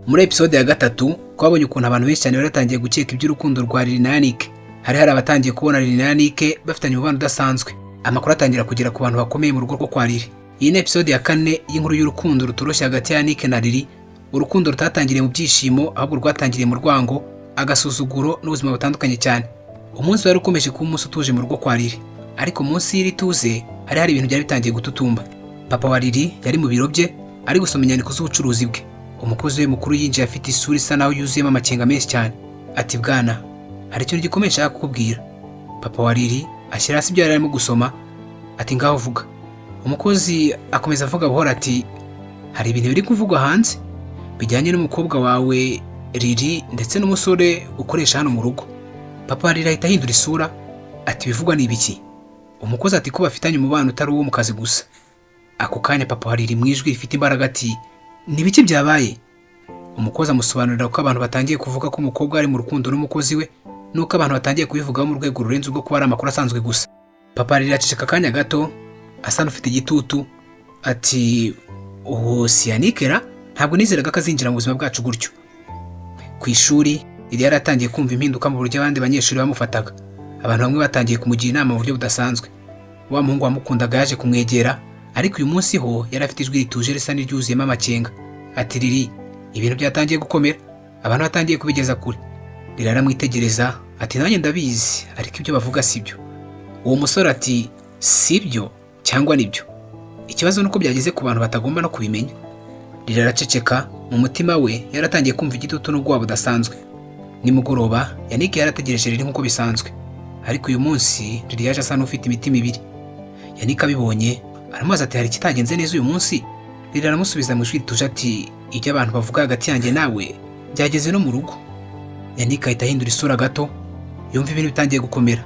Muri episode ya gatatu twabonye ukuntu abantu benshi cyane bari batangiye gukeka iby'urukundo rwa Lili na Yannick. Hari abatangiye kubona Lili na Yannick bafitanye umubano udasanzwe. Amakuru atangira kugera ku bantu bakomeye mu rugo rwo kwa Lili. Iyi ni episode ya kane y'inkuru y'urukundo rutoroshye hagati ya Yannick na Lili, urukundo rutatangiriye mu byishimo ahubwo rwatangiriye mu rwango, agasuzuguro n'ubuzima butandukanye cyane. Umunsi wari ukomeje kuba umunsi utuje mu rugo kwa Lili, ariko munsi y'iri tuze hari ibintu byari bitangiye gututumba. Papa wa Lili yari mu biro bye ari gusoma inyandiko z'ubucuruzi bwe. Umukozi we mukuru yinjiye afite isura isa naho yuzuyemo amakenga menshi cyane. Ati: "Bwana, hari ikintu gikomeye nshaka kukubwira." Papa wa Lili ashyira hasi ibyo yari arimo gusoma, ati: "Ngaho vuga." Umukozi akomeza avuga buhoro ati: "Hari ibintu biri kuvugwa hanze bijyanye n'umukobwa wawe Lili ndetse n'umusore ukoresha hano mu rugo." Papa wa Lili ahita ahindura isura, ati: "Bivugwa ni ibiki?" Umukozi ati: "Ko bafitanye umubano utari uwo mu kazi gusa." Ako kanya papa wa Lili mu ijwi rifite imbaraga ati: "Ni ibiki byabaye?" Umukozi amusobanurira ko abantu batangiye kuvuga ko umukobwa ari mu rukundo n'umukozi we, nuko abantu batangiye kubivugaho mu rwego rurenze urwo kuba ari amakuru asanzwe gusa. Papa Lili aceceka akanya gato asa n'ufite igitutu, ati: "Uwo si Yannick ra? Ntabwo nizeraga ko azinjira mu buzima bwacu gutyo." Ku ishuri Lili yari atangiye kumva impinduka mu buryo abandi banyeshuri bamufataga. Abantu bamwe batangiye kumugira inama mu buryo budasanzwe. Wa muhungu wamukundaga yaje kumwegera, ariko uyu munsi ho yari afite ijwi rituje risa n'iryuzuyemo amakenga, ati: "Lili, ibintu byatangiye gukomera, abantu batangiye kubigeza kure." Lili aramwitegereza, ati: "Nanjye ndabizi, ariko ibyo bavuga si byo." Uwo musore ati: "Si byo cyangwa nibyo? Ikibazo ni uko byageze ku bantu batagomba no kubimenya." Lili araceceka. Mu mutima we yaratangiye kumva igitutu n'ubwoba budasanzwe. Nimugoroba Yannick yarategereje Lili nk'uko bisanzwe, ariko uyu munsi Lili yaje asa n'ufite imitima ibiri. Yannick abibonye aramubaza ati: "Hari ikitagenze neza uyu munsi?" Lili aramusubiza mu ijwi rituje ati: "Ibyo abantu bavuga hagati yanjye nawe byageze no mu rugo." Yannick ahita ahindura isura gato, yumva ibintu bitangiye gukomera.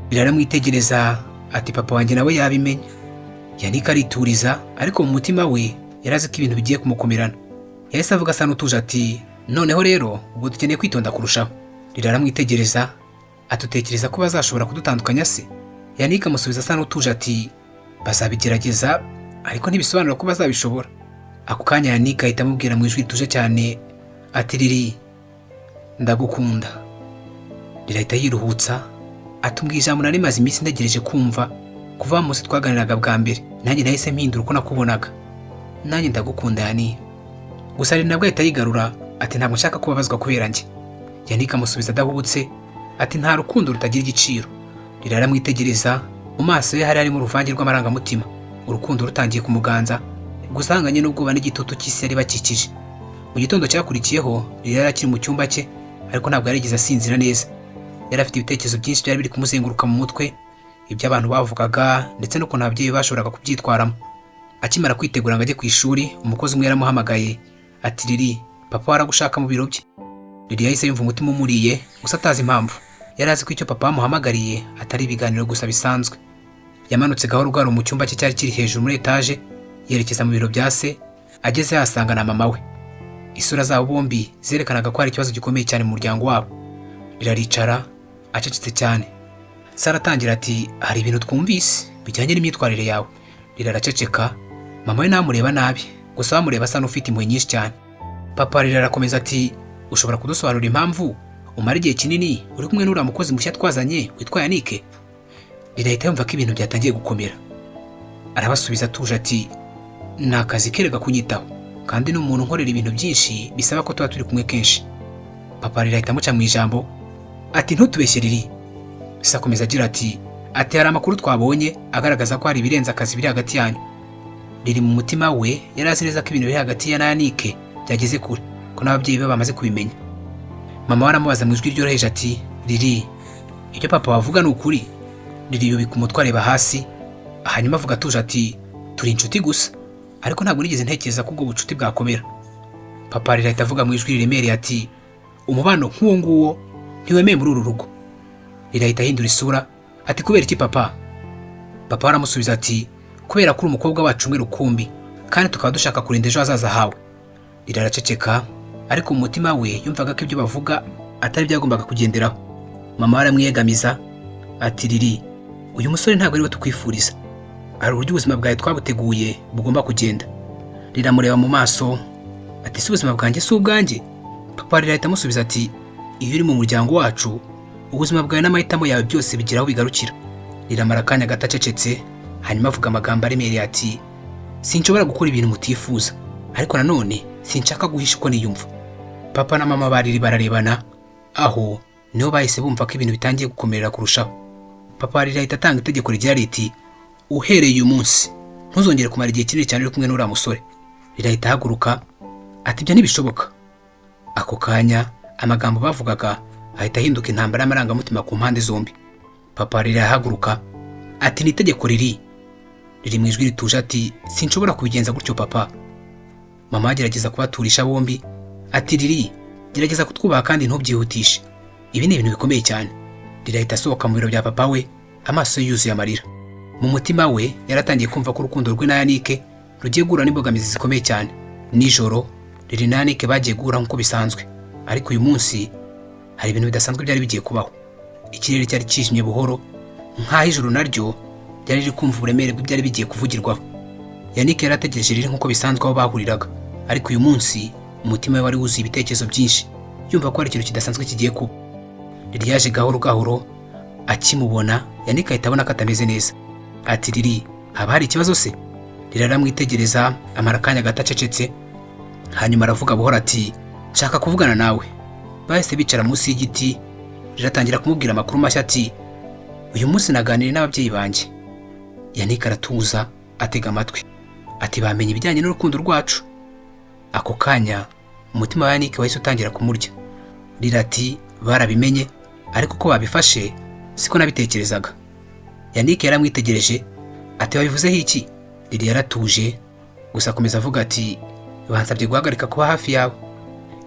Lili aramwitegereza, ati: "Papa wanjye nawe yabimenye." Yannick arituriza, ariko mu mutima we yari azi ko ibintu bigiye kumukomerana. Yahise avuga asa n'utuje ati: "Noneho rero ubwo dukeneye kwitonda kurushaho." Lili aramwitegereza, atutekereza ko bazashobora kudutandukanya se? Yannick amusubiza asa n'utuje ati: "Bazabigerageza, ariko ntibisobanura ko bazabishobora." Ako kanya Yannick ahita amubwira mu ijwi rituje cyane ati: "Lili, ndagukunda." Lili ahita yiruhutsa, atumbwira ijambo nari maze iminsi ntegereje kumva. Kuva wa munsi twaganiraga bwa mbere, nanjye nahise mpindura uko nakubonaga. Nanjye ndagukunda, Yani. Gusa Lili nabwo ahita yigarura, ati: "Ntabwo nshaka kubabazwa kubera njye." Yannick amusubiza adahubutse, ati: "Nta rukundo rutagira igiciro." Lili aramwitegereza. Mu maso ye hari harimo uruvange rw'amarangamutima, urukundo rutangiye kumuganza gusa ahanganye n'ubwoba n'igitutu cy'isi yari bakikije. Mu gitondo cyakurikiyeho Lili yari akiri mu cyumba cye, ariko ntabwo yarigeze asinzira neza. Yari afite ibitekerezo byinshi byari biri kumuzenguruka mu mutwe, ibyo abantu bavugaga ndetse n'ukuntu ababyeyi bashoboraga kubyitwaramo. Akimara kwitegura ngo ajye ku ishuri, umukozi umwe yaramuhamagaye ati: "Lili, papa aragushaka mu biro bye." Lili yahise yumva umutima umuriye gusa atazi impamvu. Yari azi ko icyo papa yamuhamagariye atari ibiganiro gusa bisanzwe. Yamanutse gahoro gahoro mu cyumba cye cyari kiri hejuru muri etaje, yerekeza mu biro bya se. Ageze yasanga na mama we. Isura zabo bombi zerekanaga ko hari ikibazo gikomeye cyane mu muryango wabo. Riraricara acecetse cyane. Sara atangira ati: "Hari ibintu twumvise bijyanye n'imyitwarire yawe." Riraraceceka. Mama we ntamureba nabi, gusa bamureba asa n'ufite impuhwe nyinshi cyane. Papa Rira arakomeza ati: "Ushobora kudusobanurira impamvu umara igihe kinini uri kumwe n'uriya mukozi mushya twazanye witwa Yannick?" Rirahita yumva ko ibintu byatangiye gukomera. Arabasubiza atuje ati: "Ni akazi kerega kunyitaho, kandi ni umuntu unkorera ibintu byinshi bisaba ko tuba turi kumwe kenshi." Papa Rira ahita amuca mu ijambo ati: "Ntutubeshye, Riri." Se akomeza agira ati: "Hari amakuru twabonye agaragaza ko hari ibirenze akazi biri hagati yanyu." Riri mu mutima we yari azi neza ko ibintu biri hagati ya na Yannick byageze kure, ko n'ababyeyi be bamaze kubimenya. Mama we aramubaza mu ijwi ryoroheje ati: "Riri, ibyo papa wavuga ni ukuri?" Riri yubika umutwe areba hasi, hanyuma avuga atuje ati: "Turi inshuti gusa, ariko ntabwo nigeze ntekereza ko ubwo bucuti bwakomera." Papa Riri ahita avuga mu ijwi riremereye ati: "Umubano nk'uwo nguwo ntiwemeye muri uru rugo." Riri ahita ahindura isura, ati: "Kubera iki, papa?" Papa aramusubiza ati: "Kubera ko uri umukobwa wacu umwe rukumbi, kandi tukaba dushaka kurinda ejo hazaza hawe." Riri araceceka, ariko mu mutima we yumvaga ko ibyo bavuga atari byo yagombaga kugenderaho. Mama we aramwiyegamiza ati: "Riri, uyu musore ntabwo ari we tukwifuriza. Hari uburyo ubuzima bwawe twabuteguye bugomba kugenda." Riramureba mu maso Ati si ubuzima bwanjye si ubwanjye? Papa Lili ahita amusubiza ati iyo uri mu muryango wacu ubuzima bwawe n'amahitamo yawe byose bigira aho bigarukira. Lili amara akanya gato acecetse, hanyuma avuga amagambo aremereye ati sinshobora gukora ibintu mutifuza, ariko nanone sinshaka guhisha uko niyumva. Papa na mama ba Lili bararebana, aho niho bahise bumva ko ibintu bitangiye gukomerera kurushaho. Papa Lili ahita atanga itegeko rigira riti uhereye uyu munsi ntuzongere kumara igihe kinini cyane uri kumwe n'uriya musore. Lili ahita ahaguruka ati ibyo ntibishoboka. Ako kanya amagambo bavugaga ahita ahinduka intambara y'amarangamutima ku mpande zombi. Papa Lili arahaguruka ati ni itegeko riri. Riri mu ijwi rituje ati sinshobora kubigenza gutyo papa. Mama agerageza kubaturisha bombi ati Lili gerageza kutwubaha kandi ntubyihutishe, ibi ni ibintu bikomeye cyane. Lili ahita asohoka mu biro bya papa we, amaso ye yuzuye amarira. Mu mutima we yaratangiye kumva ko urukundo rwe na Yannick rugiye guhura n'imbogamizi zikomeye cyane. Nijoro Lili na Yannick bagiye guhura nk'uko bisanzwe, ariko uyu munsi hari ibintu bidasanzwe byari bigiye kubaho. Ikirere cyari kijimye buhoro, nk'aho ijuru naryo ryari riri kumva uburemere bw'ibyari bigiye kuvugirwaho. Yannick yari ategereje Lili nk'uko bisanzwe aho bahuriraga, ariko uyu munsi umutima we wari wuzuye ibitekerezo byinshi, yumva ko hari ikintu kidasanzwe kigiye kuba. Lili yaje gahoro gahoro, akimubona Yannick ahita abona ko atameze neza. Ati Lili haba hari ikibazo se? Lili aramwitegereza amara akanya gato acecetse, hanyuma aravuga buhoro ati nshaka kuvugana nawe. Bahise bicara munsi y'igiti, Lili atangira kumubwira amakuru mashya ati uyu munsi naganiriye n'ababyeyi banjye. Yannick aratuza atega amatwi ati bamenye ibijyanye n'urukundo rwacu. Ako kanya umutima wa Yannick wahise utangira kumurya. Lili ati barabimenye, ariko uko babifashe siko nabitekerezaga. Yannick yaramwitegereje ati babivuzeho iki? Lili yaratuje gusa akomeza avuga ati bansabye guhagarika kuba hafi yawe.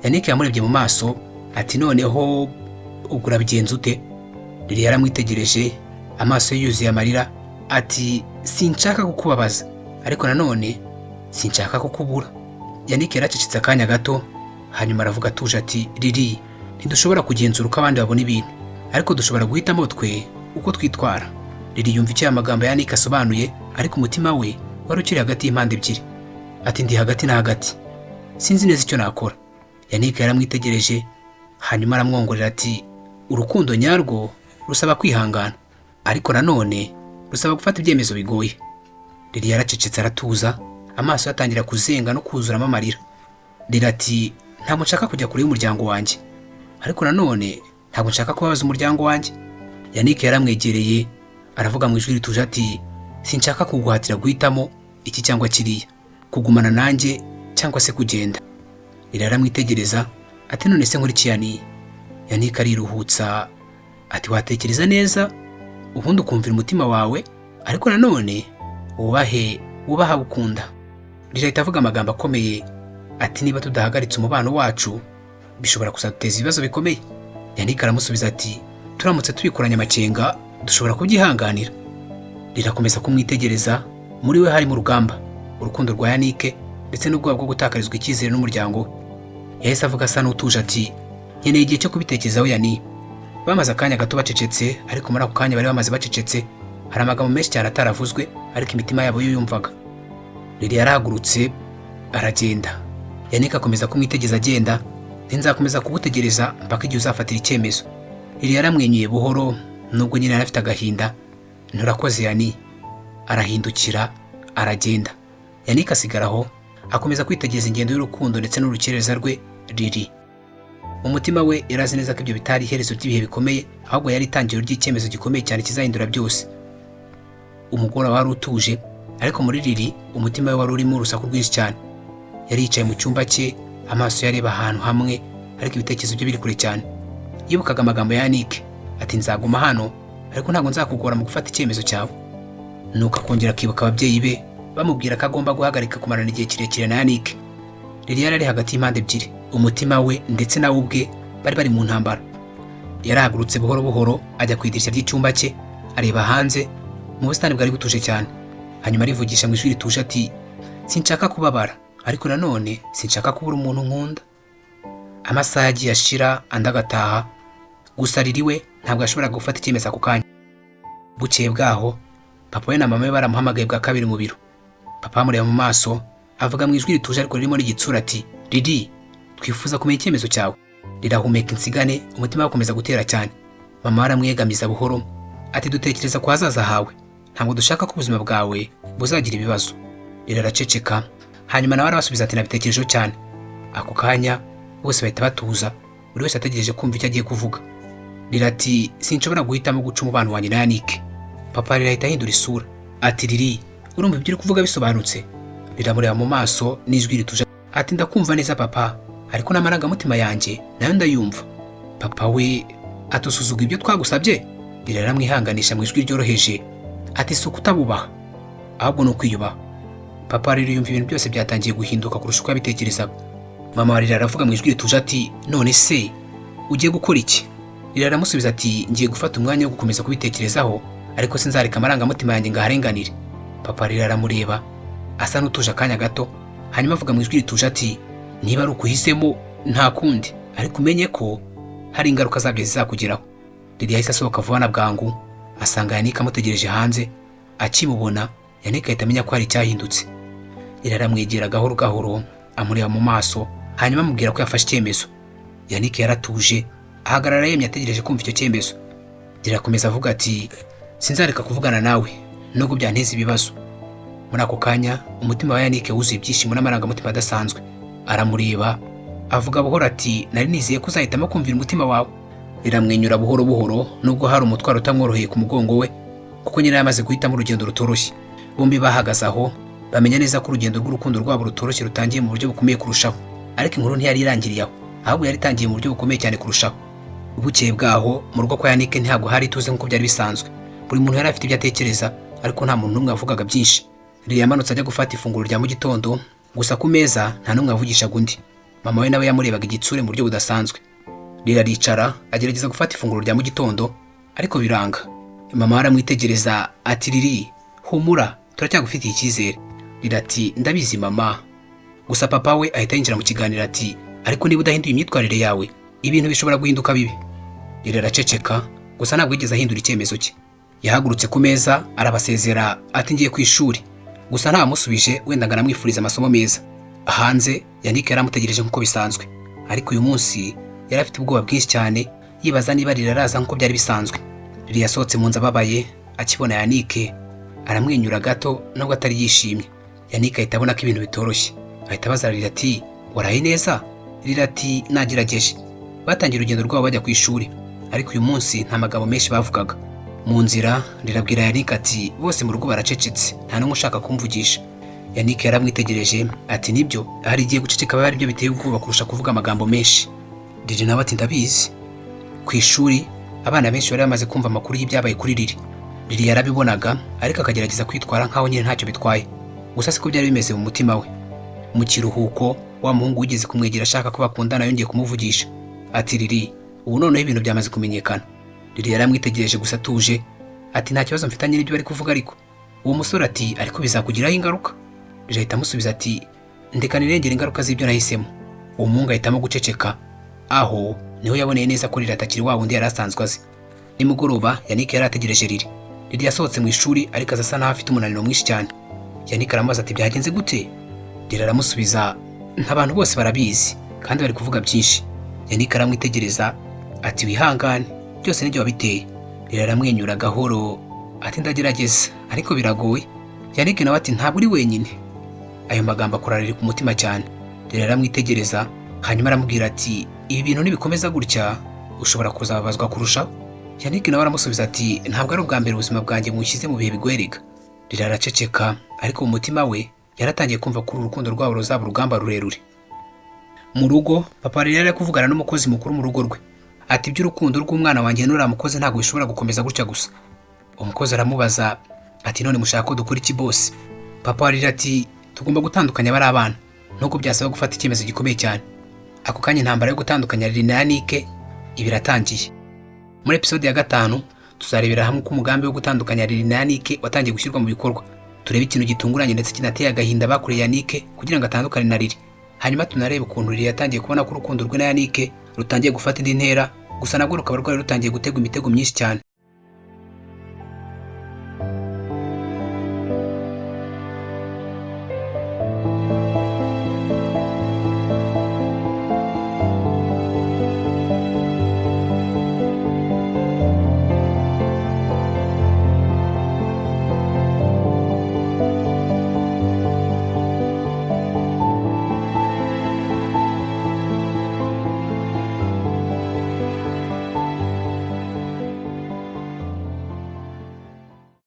Yannick yamurebye mu maso ati noneho ubwo urabigenza ute? Lili yaramwitegereje amaso ye yuzuye amarira ati sinshaka kukubabaza, ariko nanone sinshaka kukubura. Yannick yaracecetse akanya gato, hanyuma aravuga atuje ati Lili ntidushobora kugenzura uko abandi babona ibintu, ariko dushobora guhitamo twe uko twitwara. Lili yumva icyo aya magambo Yannick asobanuye, ariko umutima we wari ukiri hagati y'impande ebyiri. Ati ndi hagati na hagati, sinzi neza icyo nakora. Yannick yaramwitegereje hanyuma aramwongorera ati urukundo nyarwo rusaba kwihangana, ariko nanone rusaba gufata ibyemezo bigoye. Lili yaracecetse aratuza, amaso yatangira kuzenga no kuzuramo amarira. Lili ati ntabwo nshaka kujya kure y'umuryango wanjye, ariko nanone ntabwo nshaka kubabaza umuryango wanjye. Yannick yaramwegereye aravuga mu ijwi rituje ati sinshaka kuguhatira guhitamo iki cyangwa kiriya, kugumana nanjye cyangwa se kugenda. Lili aramwitegereza ati none se nkuri iki Yani? Yannick ariruhutsa ati watekereza neza ubundi ukumvira umutima wawe, ariko nanone wubahe wubaha ukunda. Lili ahita avuga amagambo akomeye ati niba tudahagaritse umubano wacu bishobora kuzaduteza ibibazo bikomeye. Yannick aramusubiza ati turamutse tubikoranye amakenga dushobora kubyihanganira. Lili akomeza kumwitegereza, muri we harimo urugamba, urukundo rwa Yannick ndetse n'ubwoba bwo gutakarizwa icyizere n'umuryango we. Yahise avuga asa n'utuje ati nkeneye igihe cyo kubitekerezaho Yani. Bamaze akanya gato bacecetse, ariko muri ako kanya bari bamaze bacecetse hari amagambo menshi cyane ataravuzwe, ariko imitima yabo yo yumvaga. Lili yarahagurutse aragenda. Yannick akomeza kumwitegereza agenda, nzakomeza kugutegereza mpaka igihe uzafatira icyemezo. Lili yaramwenyuye buhoro nubwo nyine yari afite agahinda. Nturakoze Yani. Arahindukira aragenda. Yannick asigara aho akomeza kwitegereza ingendo y'urukundo ndetse n'urukerereza rwe Lili. Mu mutima we yari azi neza ko ibyo bitari iherezo ry'ibihe bikomeye, ahubwo yari itangiriro ry'icyemezo gikomeye cyane kizahindura byose. Umugoroba wari utuje, ariko muri Lili umutima we wari urimo urusaku rwinshi cyane. Yari yicaye mu cyumba cye, amaso ye areba ahantu hamwe, ariko ibitekerezo bye biri kure cyane. Yibukaga amagambo ya Yannick ati nzaguma hano, ariko ntabwo nzakugora mu gufata icyemezo cyawe. Nuko akongera akibuka ababyeyi be bamubwira ko agomba guhagarika kumarana igihe kirekire na Yannick. Lili yari ari hagati y'impande ebyiri, umutima we ndetse nawe ubwe bari bari mu ntambara. Yarahagurutse buhoro buhoro ajya ku idirishya ry'icyumba cye, areba hanze mu busitani bwari butuje cyane. Hanyuma arivugisha mu ijwi rituje ati sinshaka kubabara, ariko nanone sinshaka kubura umuntu nkunda. Amasaha yagiye ashira andi agataha, gusa Lili we ntabwo yashoboraga gufata icyemezo ako kanya. Bukeye bwaho papa we na mama we baramuhamagaye bwa kabiri mu biro. Papa amureba mu maso avuga mu ijwi rituje ariko ririmo n'igitsura ati Lili, twifuza kumenya icyemezo cyawe. Rirahumeka insigane, umutima wakomeza gutera cyane. Mama aramwegamiza buhoro ati dutekereza ku hazaza hawe, ntabwo dushaka ko ubuzima bwawe buzagira ibibazo. Lili araceceka, hanyuma nawe arabasubiza ati nabitekerejeho cyane. Ako kanya bose bahita batuza, buri wese ategereje kumva icyo agiye kuvuga. Lili ati sinshobora guhitamo guca umubano wanjye na Yannick. Papa Lili ahita ahindura isura ati Lili, urumva ibyo uri kuvuga bisobanutse? Riramureba mu maso n'ijwi rituje ati ndakumva neza papa, ariko n'amarangamutima yanjye nayo ndayumva. Papa we atusuzuga ibyo twagusabye? Lili aramwihanganisha mu ijwi ryoroheje ati si ukutabubaha, ahubwo ni ukwiyubaha. Papa Lili yumva ibintu byose byatangiye guhinduka kurusha uko yabitekerezaga. Mama wa Lili aravuga mu ijwi rituje ati none se ugiye gukora iki? Lili aramusubiza ati ngiye gufata umwanya wo gukomeza kubitekerezaho, ariko sinzareka amarangamutima yanjye ngo aharenganire. Papa Lili aramureba asa n'utuje akanya gato, hanyuma avuga mu ijwi rituje ati niba ari ukuhisemo nta kundi, ariko umenye ko hari ingaruka zabyo zizakugeraho. Lili yahise asohoka vuba na bwangu, asanga Yannick amutegereje hanze. Akimubona Yannick ahita amenya ko hari icyahindutse. Lili aramwegera gahoro gahoro, amureba mu maso, hanyuma amubwira ko yafashe icyemezo. Yannick yaratuje, ahagarara yemye ategereje kumva icyo cyemezo. Lili akomeza avuga ati sinzareka kuvugana nawe nubwo byanteza ibibazo. Muri ako kanya umutima wa Yannick wuzuye ibyishimo n'amarangamutima adasanzwe. Aramureba avuga buhoro ati nari nizeye ko uzahitamo kumvira umutima wawe. Riramwenyura buhoro buhoro, nubwo hari umutwaro utamworoheye ku mugongo we, kuko nyine yamaze guhitamo urugendo rutoroshye. Bombi bahagaze aho bamenya neza ko urugendo rw'urukundo rwabo rutoroshye rutangiye mu buryo bukomeye kurushaho. Ariko inkuru ntiyari irangiriye aho, ahubwo yari itangiye mu buryo bukomeye cyane kurushaho. Bukeye bwaho mu rugo kwa Yannick ntabwo hari ituze nk'uko byari bisanzwe. Buri muntu yari afite ibyo atekereza, ariko nta muntu n'umwe wavugaga byinshi. Lili yamanutse ajya gufata ifunguro rya mu gitondo, gusa ku meza nta n'umwe wavugishaga undi. Mama we nawe yamurebaga igitsure mu buryo budasanzwe. Lili aricara agerageza gufata ifunguro rya mu gitondo, ariko biranga. Mama we aramwitegereza ati Lili, humura, turacyagufitiye icyizere. Lili ati ndabizi mama. Gusa papa we ahita yinjira mu kiganiro ati ariko niba udahinduye imyitwarire yawe, ibintu bishobora guhinduka bibi. Lili araceceka, gusa ntabwo yigeze ahindura icyemezo cye. Yahagurutse ku meza arabasezera ati ngiye ku ishuri. Gusa ntamusubije, wenda ngo anamwifuriza amasomo meza. Hanze Yannick yaramutegereje nk'uko bisanzwe, ariko uyu munsi yari afite ubwoba bwinshi cyane, yibaza niba Lili araza nk'uko byari bisanzwe. Lili yasohotse mu nzu ababaye, akibona Yannick aramwenyura gato nubwo atari yishimye. Yannick ahita abona ko ibintu bitoroshye, ahita abaza Lili ati waraye neza? Lili ati nagerageje. Batangiye urugendo rwabo bajya ku ishuri, ariko uyu munsi nta magambo menshi bavugaga. Mu nzira Lili abwira Yannick ati bose mu rugo baracecetse, nta n'umwe ushaka kumvugisha. Yannick yaramwitegereje ati nibyo, hari igihe guceceka biba aribyo biteye ubwoba kurusha kuvuga amagambo menshi. Lili nawe ati ndabizi. Ku ishuri abana benshi bari bamaze kumva amakuru y'ibyabaye kuri Lili. Lili yarabibonaga, ariko akagerageza kwitwara nkaho nyine ntacyo bitwaye, gusa siko byari bimeze mu mutima we. Mu kiruhuko wa muhungu wigeze kumwegera ashaka ko bakundana yongeye kumuvugisha ati Lili, ubu noneho ibintu byamaze kumenyekana. Lili yaramwitegereje gusa atuje ati nta kibazo mfitanye n'ibyo bari kuvuga. Ariko uwo musore ati ariko bizakugiraho ingaruka. Lili ahita amusubiza ati ndeka nirengere ingaruka z'ibyo nahisemo. Uwo muhungu ahitamo guceceka. Aho niho yaboneye neza ko Lili atakiri wa wundi yari asanzwe azi. Nimugoroba Yannick yari ategereje Lili. Lili yasohotse mu ishuri ariko aza asa naho afite umunaniro mwinshi cyane. Yannick aramubaza ati byagenze gute? Lili aramusubiza abantu bose barabizi kandi bari kuvuga byinshi. Yannick aramwitegereza ati wihangane, byose nibyo wabiteye. Lili aramwenyura gahoro ati ndagerageza ariko biragoye. Yannick nawe ati ntabwo uri wenyine. Ayo magambo akora Lili ku mutima cyane. Lili aramwitegereza hanyuma aramubwira ati ibi bintu nibikomeza gutya ushobora kuzababazwa kurushaho. Yannick nawe aramusubiza ati ntabwo ari ubwa mbere ubuzima bwanjye mushyize mu bihe bigoye. Lili araceceka, ariko mu mutima we yaratangiye kumva ko urukundo rwabo ruzaba urugamba rurerure. Mu rugo papa Lili yari kuvugana n'umukozi mukuru mu rugo rwe ati iby'urukundo rw'umwana wanjye n'uriya mukozi ntabwo bishobora gukomeza gutya gusa. Umukozi aramubaza ati none mushaka ko dukora iki boss? Papa Lili ati tugomba gutandukanya bari abana, nubwo byasaba gufata icyemezo gikomeye cyane. Ako kanya intambara yo gutandukanya Lili na Yannick ibiratangiye. Muri episode ya 5 tuzarebera hamwe uko umugambi wo gutandukanya Lili na Yannick watangiye gushyirwa mu bikorwa. Turebe ikintu gitunguranye ndetse kinateye agahinda bakoreye Yannick kugira ngo atandukane na Lili. Hanyuma tunarebe ukuntu Lili yatangiye kubona ko urukundo rwe na Yannick rutangiye gufata indi ntera, gusa nabwo rukaba rwari rutangiye gutegwa imitego myinshi cyane.